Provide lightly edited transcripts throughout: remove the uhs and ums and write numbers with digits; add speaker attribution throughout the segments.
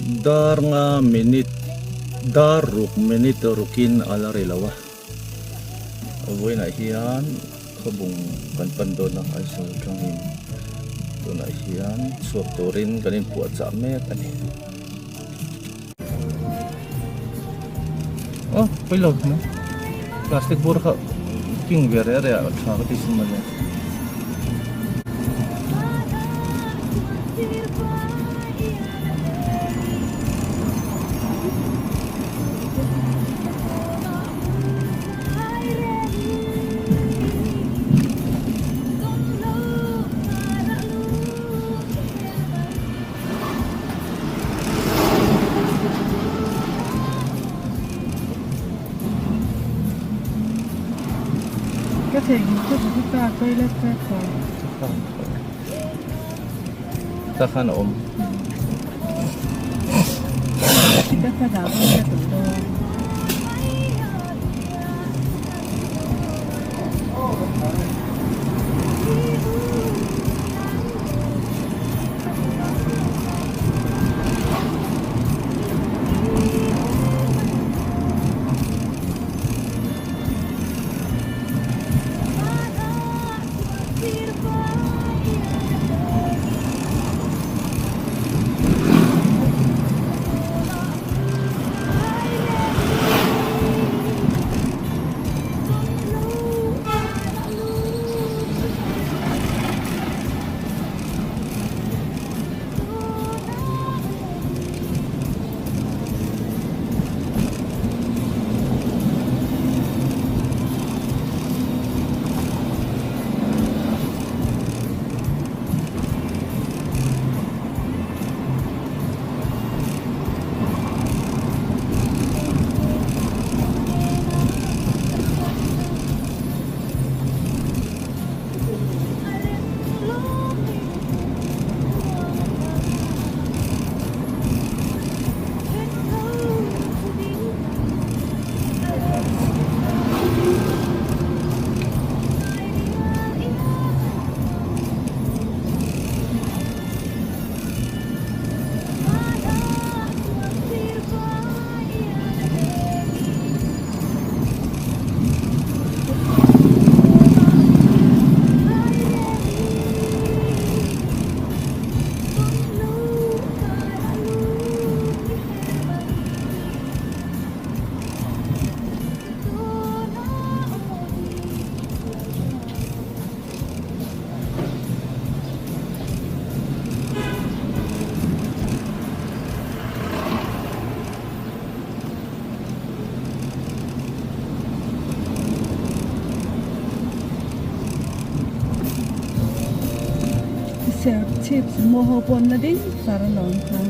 Speaker 1: Dar nga minute dar ruk minute rukin a la ri lo a, vawiinah hian khawbung kan pan dawn a Aizawl atangin tunah hian chhuak turin kan inpuahchah mek a ni. Aw pawi lo mai plastic bur kha king ve reh reh ah tha ka ti sin mawle.
Speaker 2: Ka theihnghilh chu ka ta toilet paper.
Speaker 1: Ta khan a awm.
Speaker 2: Ka ta dah pawh ka duh dawn. Serchhip sumo ho pawh an la ding sar alawm kha.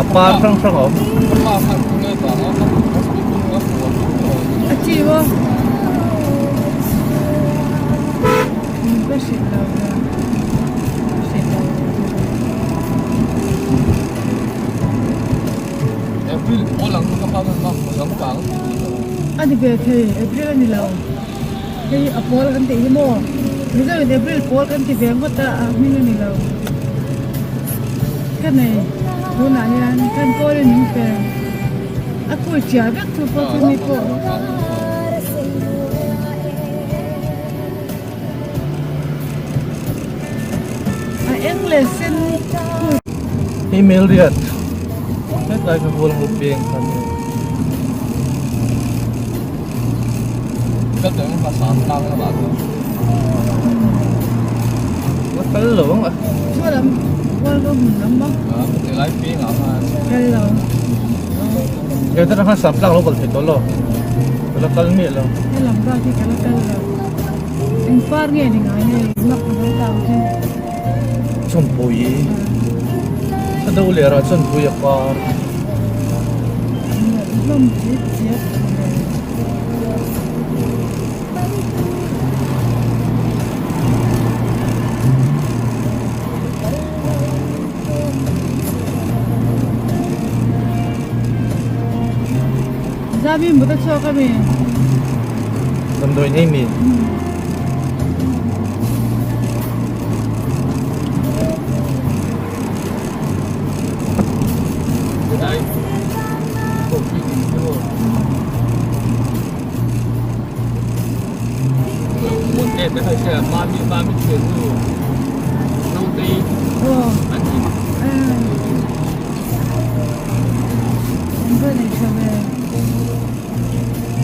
Speaker 1: A par hrang hrang a awm.
Speaker 2: A chi maw? Ka hrilh lo ve. Ka hrilh lo ve.
Speaker 3: April pawl ang ka pa ka lam kang
Speaker 2: A ni ve thei April a ni lo. Hei a pawl kan tih hi maw Mizo in April pawl kan ti ve ngawt a a hming a ni lo. Ka nei tunah hian kan kawl in min pe a kui chiah vek chu pawh chu mi pawh. A eng leh sen kui.
Speaker 1: Hei Melriat hetlai ka hual ho peng kha nia.
Speaker 3: Ka teng ka sam tlang lamah chuan.
Speaker 1: Ka kal lo ang a.
Speaker 2: Chu lam hual ho hmun lam maw?
Speaker 3: A ka ti lai peng ah khan.
Speaker 2: Kal lo.
Speaker 1: He tara khan sam tlang lo kal thei tawh lo. Ka la kal miah lo.
Speaker 2: He lam bak hi ka la kal lo. Eng par nge ni ngai hei mak ka lo tau chu.
Speaker 1: Chawnpui. A do leh rah chawnpui a par.
Speaker 2: Hlawm chiat chiat. Zami mut a chhuak a mi.
Speaker 1: Damdawi nei mi.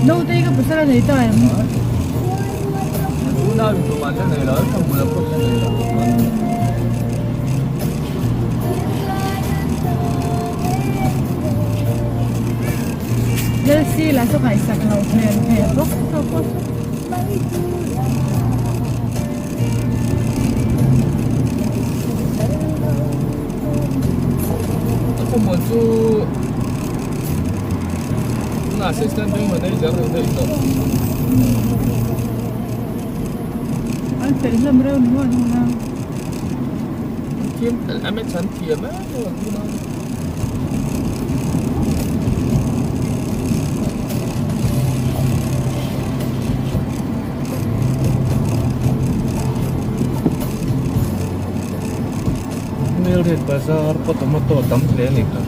Speaker 2: Naute ka pasal a nei ta em? Lelsi lah chu ngaihsak loh hmel ve bawk tawp a.
Speaker 3: Assistant Bank Manager ni daih tawh.
Speaker 2: An peih hlawm reuh ni maw hnung nang.
Speaker 3: Thiam a match an thiam em em an tuna.
Speaker 1: Melriat bazar pawh tomato a tam hle a ni kha.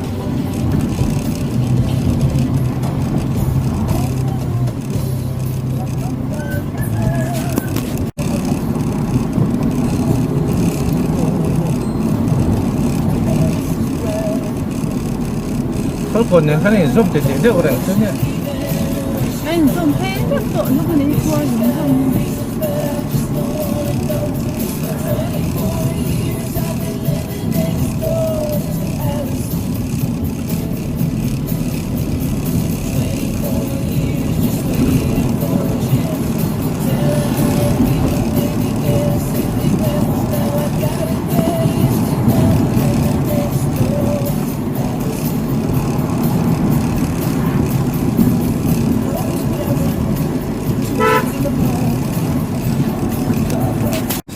Speaker 1: Khalkawn nen khan a inzawm teh teh deuh reng chu nia.
Speaker 2: A inzawm phei vek tawh hlawm a ni hi khuai zawng zawng.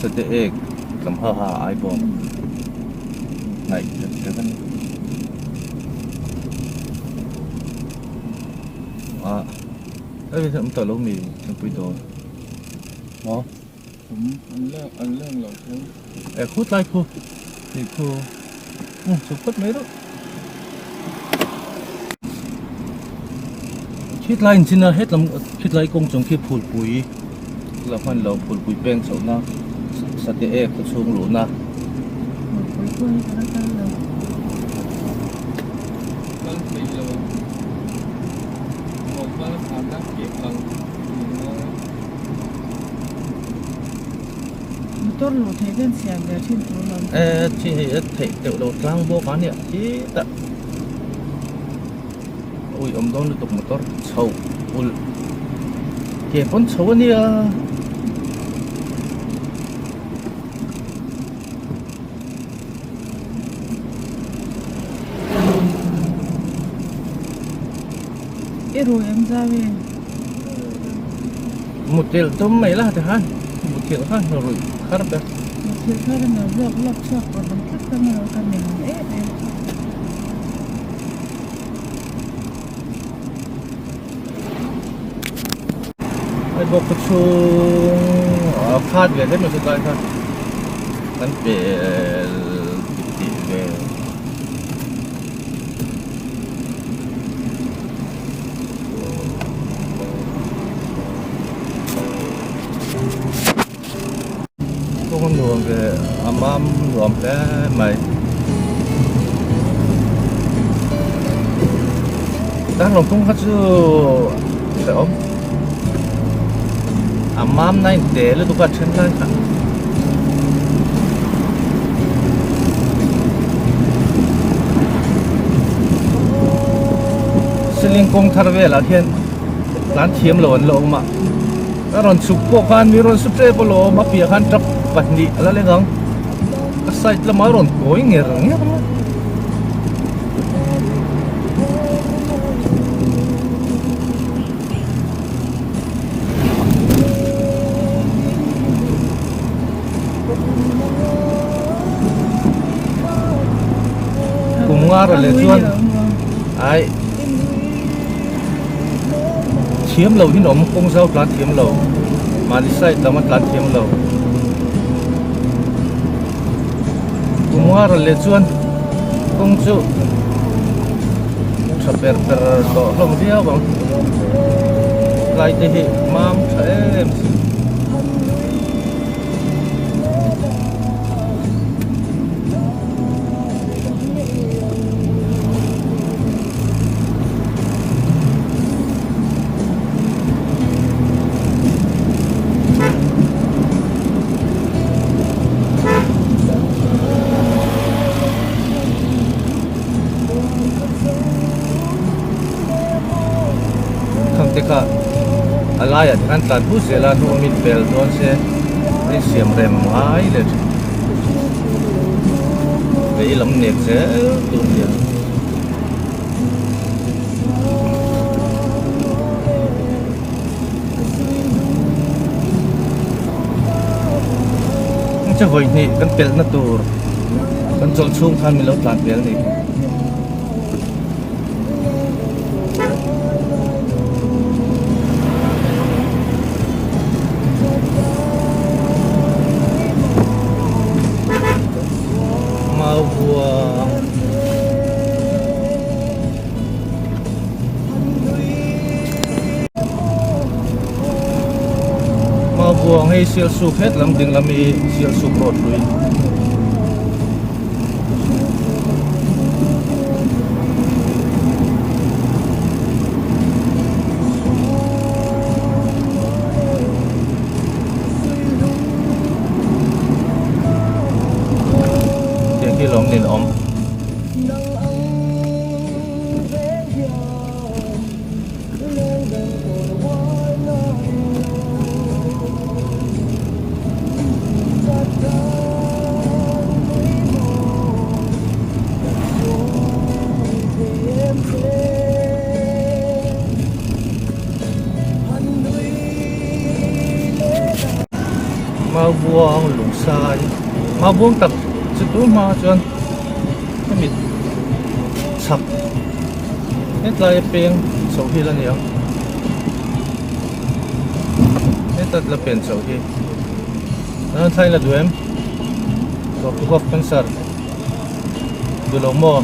Speaker 1: Sate ek lam ha ha ai bawm hnaih tep tep a ni ah hei hi awm tawh lo mi thingpui dawr maw
Speaker 3: Awm an leng an leng lo chu.
Speaker 1: E khu tlai khu tih khu um chhuk phawt mai reuh. Khitlai in chin a hetlam khitlai kawng chung khi phulpui la hman lo phulpui peng chhoh na sate ek khaw chhung luh na.
Speaker 2: Phulpui pawh hi ka la kal lo.
Speaker 3: Kal thei lo ang. Mawlhmal khanna keh kal ni ngai.
Speaker 2: Motor luh theih ten siam ve thin tur lo.
Speaker 1: E chi hei a theih teuh lo tlang bawk a nia khitah ui awm dawn lutuk motor chho ulh ke pawn chho a nia.
Speaker 2: I rui ang zau e.
Speaker 1: Muthilh tum mai la ti khan muthilh khan ruih thar ber.
Speaker 2: Muthilh thar emaw vlog lak chhuak tur ang tlat ka ni lo ka ning em em.
Speaker 1: Hei bawk khaw chhung a khat ve hle mai chu tlai kha kan pel tih ve. Kawng a nuam ve a mam nuam hle mai Darlawng kawng kha chu hrehawm a mam na in te lutuk a then lai kha. Ceiling kawng thar velah khian tlan thiam lo an la awm a a rawn chhuk pawh khan mi rawn su tep alawm a piah khan truck pahnih a la leng ang a side lamah a rawn kawi nger nger a. Kum nga rawh leh chuan ai thiam lo hin awm kawng zau tlan thiam lo mahni side lam a tlan thiam lo kum nga rawh leh chuan kawng chu tha per per tawh hlawm viau ang tlai te hi mam tha em si. Khangte kha a laiah te khan tlan hut zel a hnu min pel dawn se a insiam rem ngai leh thin vei lam nek zel tur hian. chu vawi hnih kan pelhna tur kan chawlh chhung khan min lo tlan pel a ni. Maubuang. Maubuang hei Sialsuk het lam ding lam hi Sialsuk road hlui. Tiang hi lawm nin awm. Maubuang lungsai maubuang tak chu tu hma chuan hemi chhak hetlai a peng chho hi la ni ang heta la pen chho hi an thlai la duh em cough cancer duh lo maw.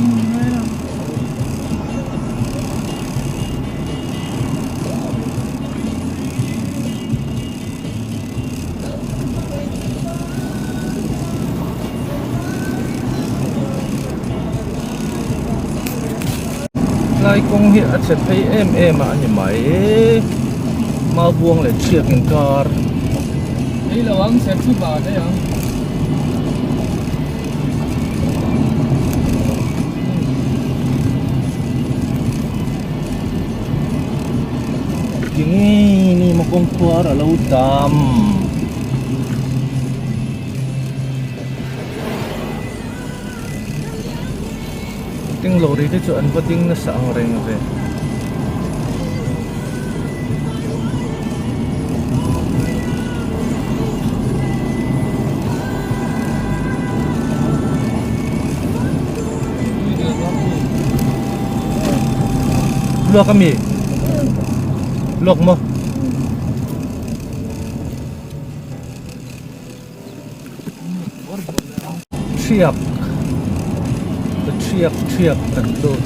Speaker 1: Tlai kawng hi a chhe phei em em a a ni mai Maubuang leh Thiak inkar.
Speaker 3: Ei lo ang serchhip ah daih ang.
Speaker 1: Ti nge ni maw kawngkhuar a lo tam. Ding lorry te chu an va ding nasa ang reng ve. Luak ami? Luak maw? Thiak thiak thiak kan lut.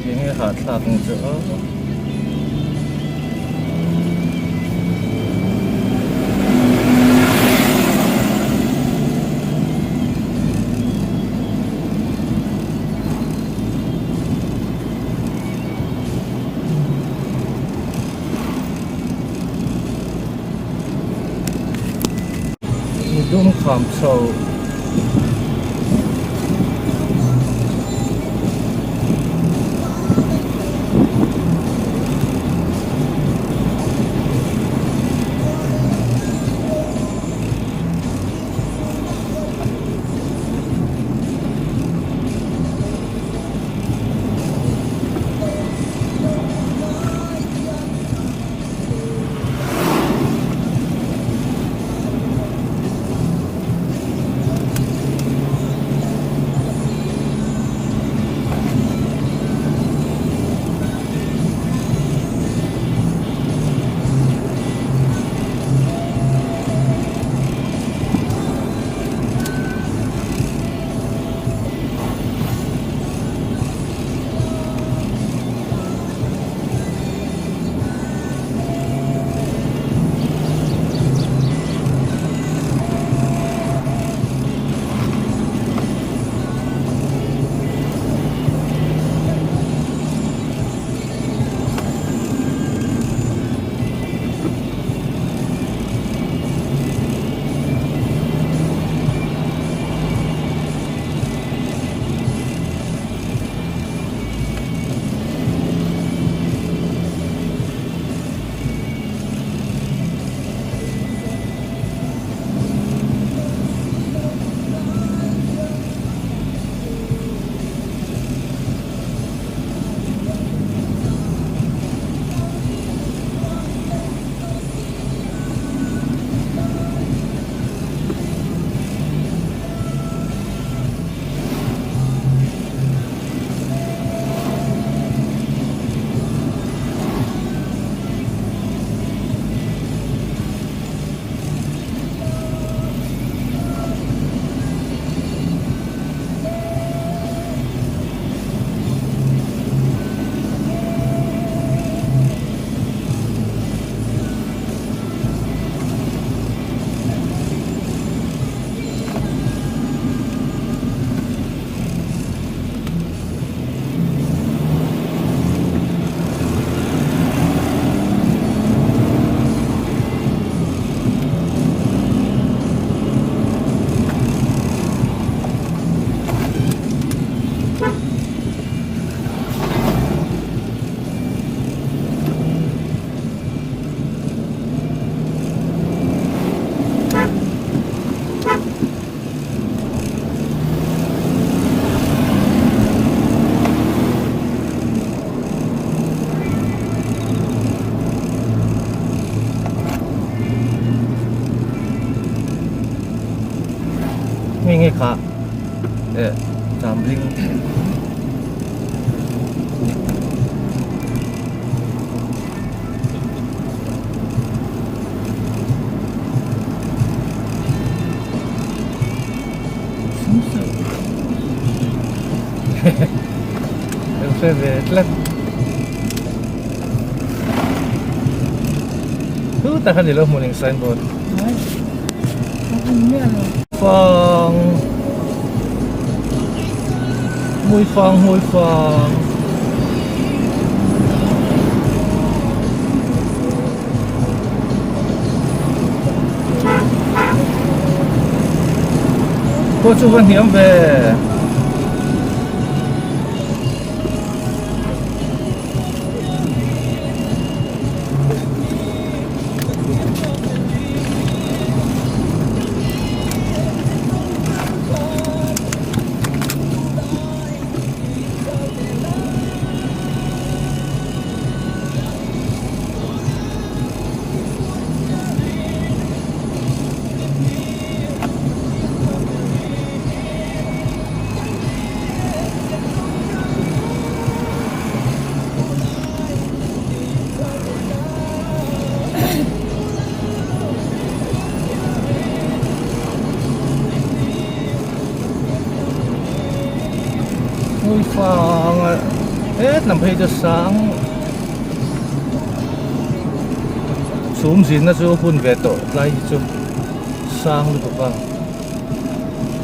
Speaker 1: Enge hahthlak ang chu aw. Midum kham chho. Nge nge kha eh chamring Hre ve tlat. Chu tak a ni lo hmuh ning signboard. Fang Hmuifang Hmuifang Khua chu va hniam ve. Hmuifang a het lam phei chu sang chhum zinna chu hun ve tawh tlai hi chu sang lutuk a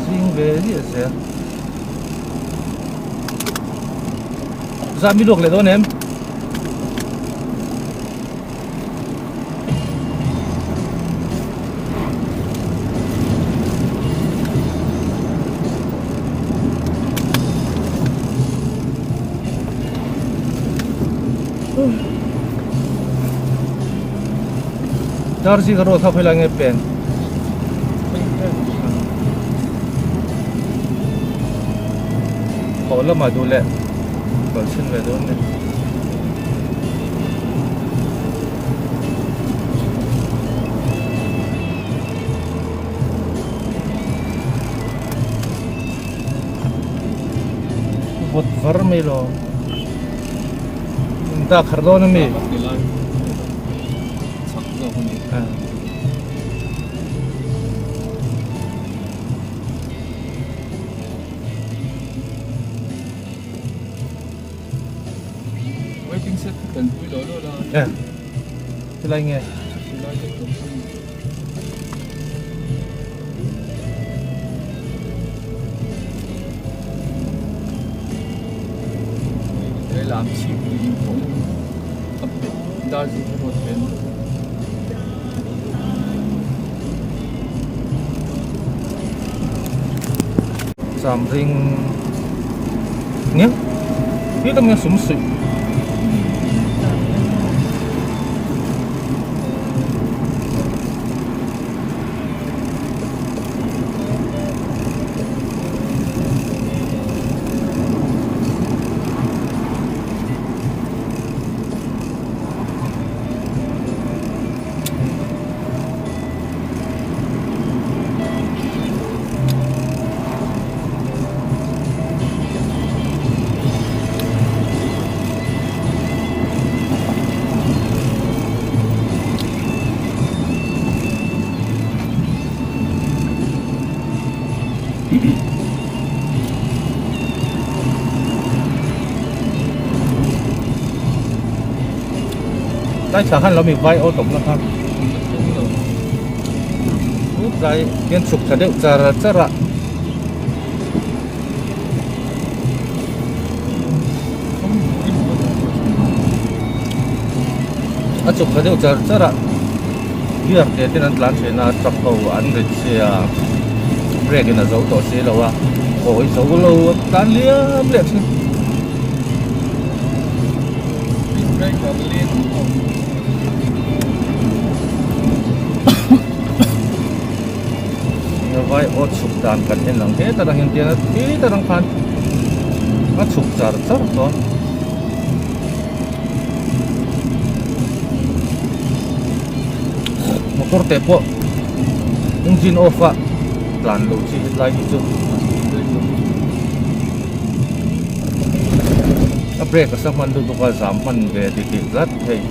Speaker 1: zing ve ziah zel. Zah mi luak leh dawn em? Darzi ka road kha khawilai nge pen? Haw lamah duh leh kal chhin ve dawn ni. Vawt var mai lo. Dak har dawn ami.
Speaker 3: Waiting shed kan pui lo lo la.
Speaker 1: Eh. Tilai nge.
Speaker 3: Tilai te kan pui. He lam chhip pui in khawm a Darjeeling road pen.
Speaker 1: Chamring nia hi tam nge sum suih Lai thla khan lo mi vai aw tawp na kha tlai hian chhuk thla deuh char char a a chhuk thla deuh char char a gear te ten an tlan thin a truck ho an rit sia brake in a zo tawh si lo a kawi zo lo a tlan liam liam thin. Vai aw chhuk dan kan en ang heta tang hian tiang a heta tang khan a chhuk char char tawh motor te pawh engine off a. tlan lo chi hetlai hi chu a brake a sa hman deuh bawk a zam hman ve titih tlat hei.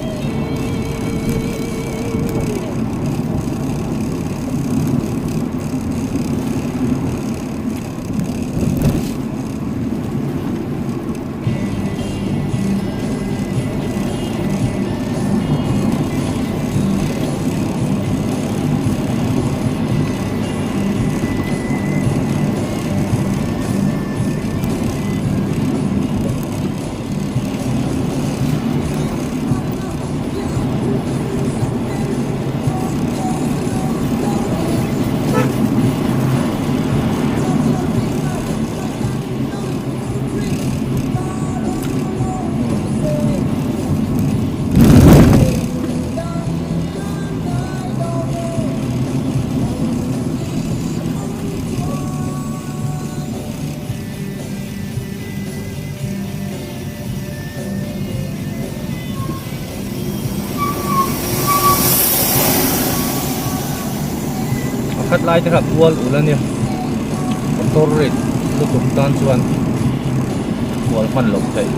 Speaker 1: A khat lai te kha kual ul a nia motor rit lutuk tan chuan kual hman loh theih.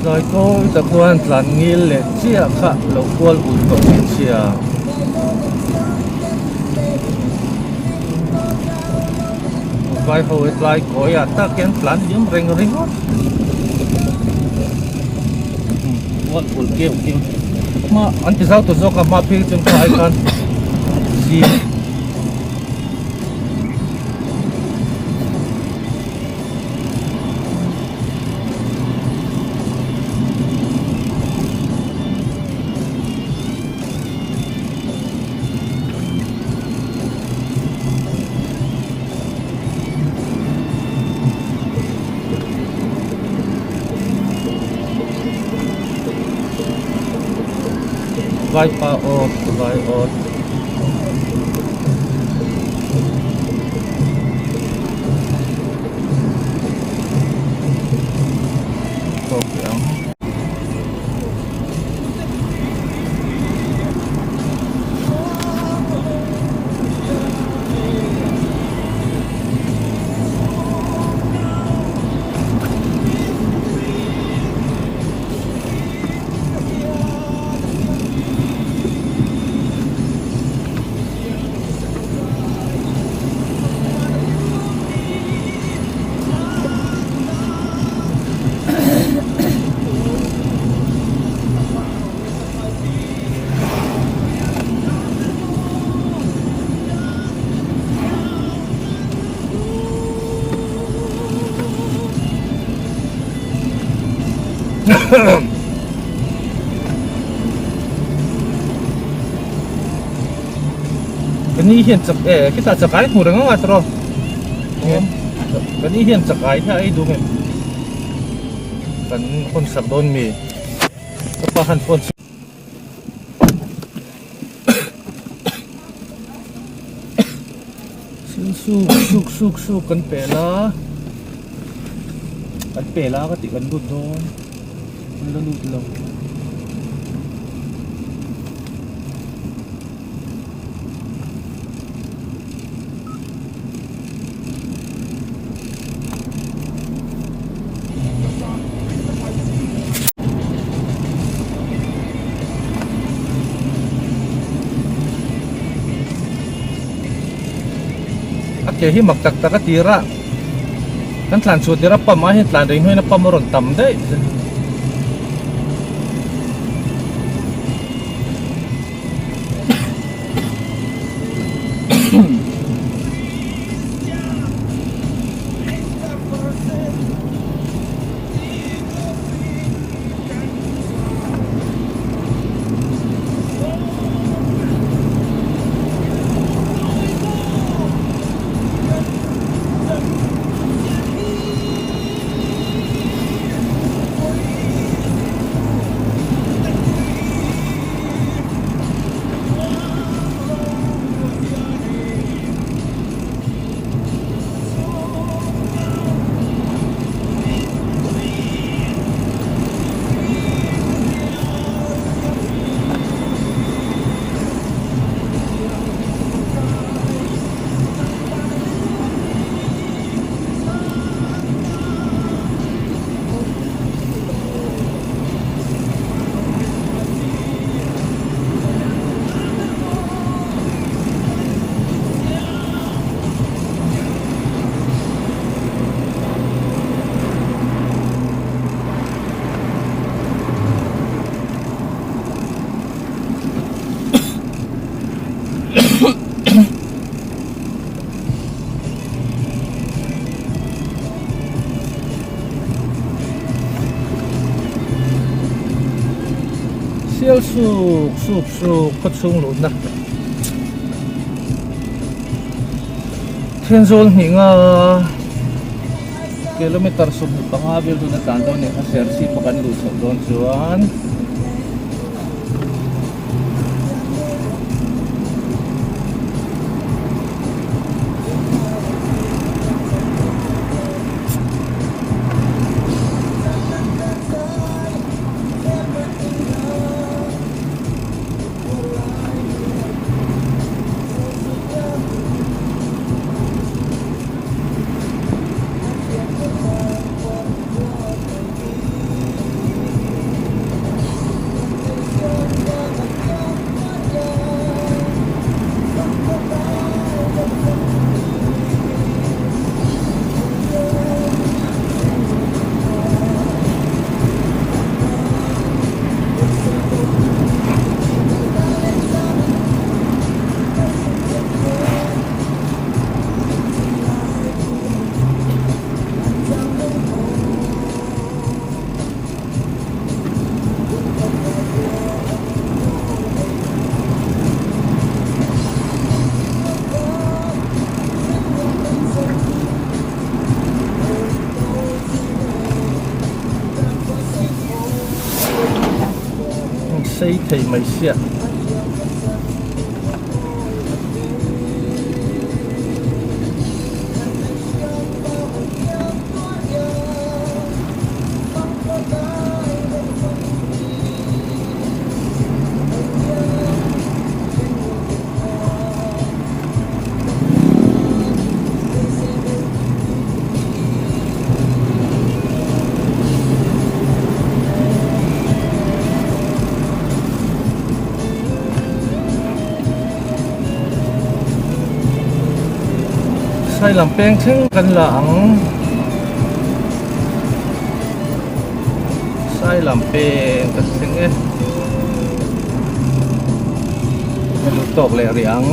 Speaker 1: Tlai kawi tak chuan tlan ngil leh chiah kha lo kual ul tawh thin sia. Vai ho hi tlai kawi ah tak hian tlan liam reng ringawt. Kual ul keuh keuh hma an ti zau ta zawk a hma phei chuan kha ai khan zing. Vaipa awt vai awt. Ka ni hian chak e khitah chakai hmu reng anga tawrh ka ni hian chakai hi a ei duh em kan hawn sak dawn mi ka pa khan phone suk suk suk suk kan pel a kan pel a ka tih kan lut dawn an la lut lo. A ke hi mak tak tak a tir a kan tlan chhuah tir a pump ah hian tlan reng hnuaiin a pump a rawn tam daih. Sialsuk suk suk khaw chhung luhna Thenzawl hnih nga kilometer 25 vel tuna tlan dawn nih kha Serchhip a kan luh chhoh dawn chuan. Sei thei mai sia. Sailam peng thleng kan la ang Sailam peng kan thleng e. Kan lu tawk leh rih ang.